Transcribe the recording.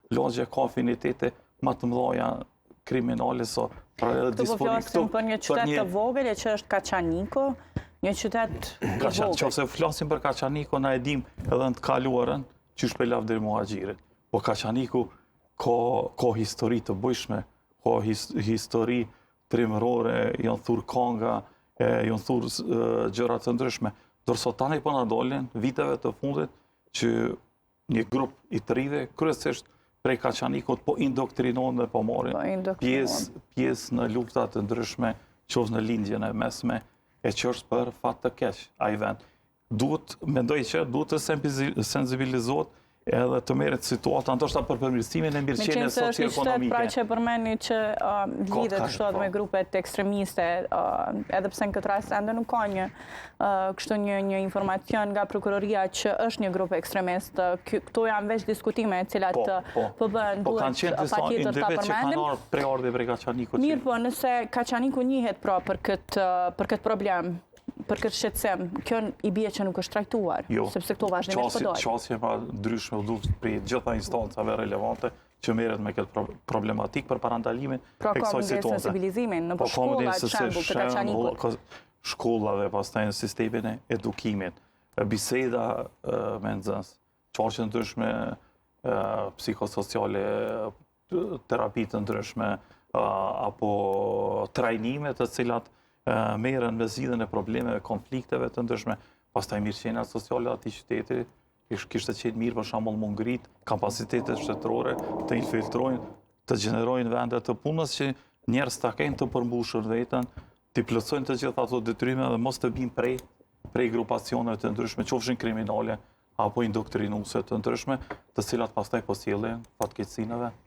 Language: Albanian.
lagje ka afinitete ma të mëdha kriminale so pra edhe Këtu po flasim për një qytet të vogël e që është Kaçaniku, një qytet i vogël. Qofse flasim për Kaçaniku, na e dim edhe në të kaluarën, qysh prej Lavdrim Muhaxhirit. Po Kaçaniku ka, ka histori të bujshme, ka his, histori trimërore, janë thurë kanga, e, janë thurë gjëra të ndryshme. Ndërsa tani po na dolin viteve të fundit që një grup i të rinjve, kryesisht prej Kaçanikut, po indoktrinohen dhe po marrin po pjesë, pjesë në lufta të ndryshme, qoftë në lindjen e mesme, e që është për fat të keq ai vend. Duhet, mendoj që duhet të sensibilizohet edhe të merret situata, ndoshta për përmirësimin e mirëqenies socioekonomike. Meqenëse është një qytet pra që përmendni që lidhet kështu edhe me po. grupet ekstremiste, edhe pse në këtë rast ende nuk ka një kështu një një informacion nga prokuroria që është një grup ekstremist. Këto janë veç diskutime të cilat po, po, po bëhen po, duhet patjetër ta përmendim. Kanë ardhur prejardhje prej Kaçanikut. Mirëpo, nëse Kaçaniku njihet pra për këtë për këtë problem, për këtë shqetësim, kjo i bie që nuk është trajtuar, jo, sepse këto vazhdimisht po dalin. Qasje ma ndryshme u duhet prej gjitha instancave relevante që merret me këtë problematikë për parandalimin pra, e kësaj situate. Pra ka sensibilizimin në po, shkolla, shembull, të Kaçanikut. Shkollave, pastaj në sistemin e edukimit, biseda me nxënës, qarqe ndryshme psikosociale, terapi të ndryshme, apo trajnime të cilat merren me zgjidhjen e problemeve, konflikteve të ndryshme, pastaj mirëqenia sociale e atij qyteti, ish kishte qenë mirë për shembull m'u ngrit kapacitetet shtetërore të infiltrojnë, të gjenerojnë vende të punës që njerëz ta kenë të përmbushur veten, t'i plotësojnë të gjitha ato detyrime dhe mos të bijnë prej prej grupacioneve të ndryshme, qofshin kriminale apo indoktrinuese të ndryshme, të cilat pastaj po sjellin fatkeqësi në vend.